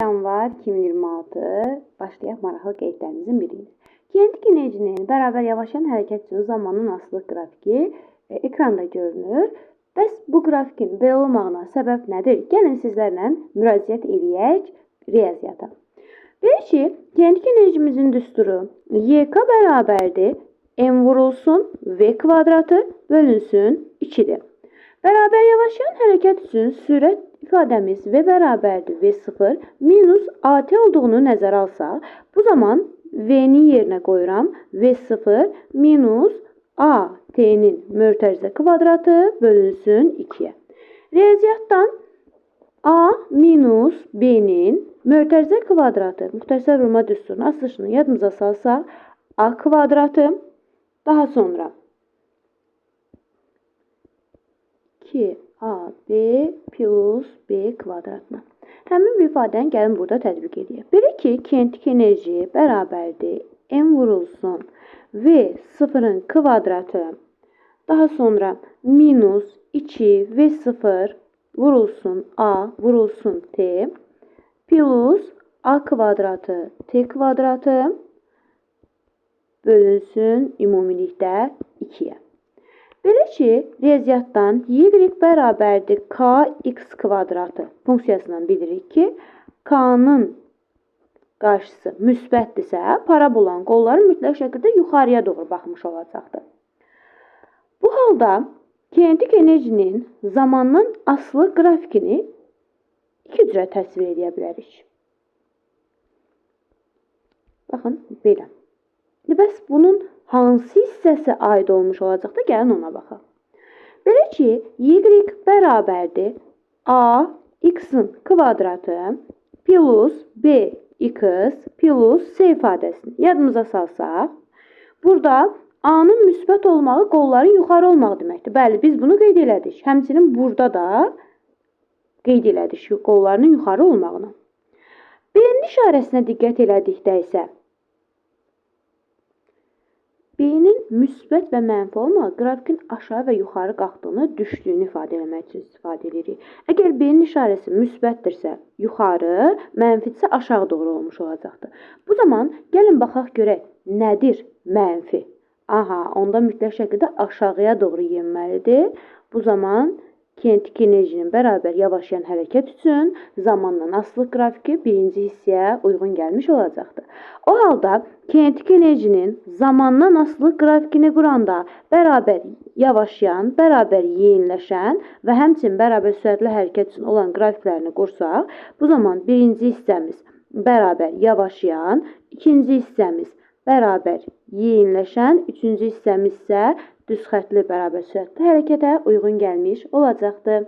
Yanvar 2026 başlayaq maraqlı qeydlərimizin biri ilə. Kinetik enerjinin bərabər yavaşlayan hərəkət üçün zamanın asılılıq qrafiki ekranda görünür. Bəs bu qrafikin belə olmağına səbəb nədir? Gəlin sizlərlə müraciət eləyək riyaziyyata. Belə ki, kinetik enerjimizin düsturu YK bərabərdir M vurulsun V kvadratı bölünsün 2-dir. Bərabər yavaşlayan hərəkət üçün sürət ifadəmiz V bərabərdir V0 minus AT olduğunu nəzərə alsaq, bu zaman V-nin yerinə qoyuram V0 minus AT-nin mötərizə kvadratı bölünsün 2-yə. Riyaziyyatdan A minus B-nin mötərizə kvadratı müxtəsər vurma düsturunun açılışını yadımıza salsaq, A kvadratı daha sonra 2AB plus B kvadratına. Həmin bu ifadəni gəlin burada tətbiq edək. Belə ki, kinetik enerji bərabərdir M vurulsun V0-ın kvadratı, daha sonra minus 2 V0 vurulsun A vurulsun T plus A kvadratı T kvadratı bölünsün ümumilikdə 2-yə. Belə ki, riyaziyyatdan y bərabərdir kx kvadratı funksiyasından bilirik ki, k-nın qarşısı müsbətdirsə, parabolanın qolları mütləq şəkildə yuxarıya doğru baxmış olacaqdır. Bu halda kinetik enerjinin zamandan asılı qrafikini iki cürə təsvir edə bilərik. Baxın, belə. Bəs bunun hansı hissəsi aid olmuş olacaqdır? Gəlin ona baxaq. Belə ki, y bərabərdir a x-in kvadratı plus b x plus c ifadəsini yadımıza salsaq, burada a-nın müsbət olmağı qolların yuxarı olmağı deməkdir. Bəli, biz bunu qeyd elədik. Həmçinin burada da qeyd elədik qollarının yuxarı olmağını. B-nin işarəsinə diqqət elədikdə isə B-nin müsbət və mənfi olmağı qrafikin aşağı və yuxarı qalxdığını, düşdüyünü ifadə eləmək üçün istifadə edirik. Əgər B-nin işarəsi müsbətdirsə yuxarı, mənfidirsə aşağı doğru olmuş olacaqdır. Bu zaman gəlin baxaq görək nədir mənfi? Aha, onda mütləq şəkildə aşağıya doğru yenməlidir. Bu zaman kinetik enerjinin bərabər yavaşlayan hərəkət üçün zamandan asılılıq qrafiki birinci hissəyə uyğun gəlmiş olacaqdır. O halda kinetik enerjinin zamandan asılılıq qrafikini quranda bərabər yavaşlayan, bərabər yeyinləşən və həmçinin bərabər sürətli hərəkət üçün olan qrafiklərini qursaq, bu zaman birinci hissəmiz bərabər yavaşlayan, ikinci hissəmiz bərabər yeyinləşən, üçüncü hissəmiz isə düz xəttli bərabər sürətli hərəkətə uyğun gəlmiş olacaqdır.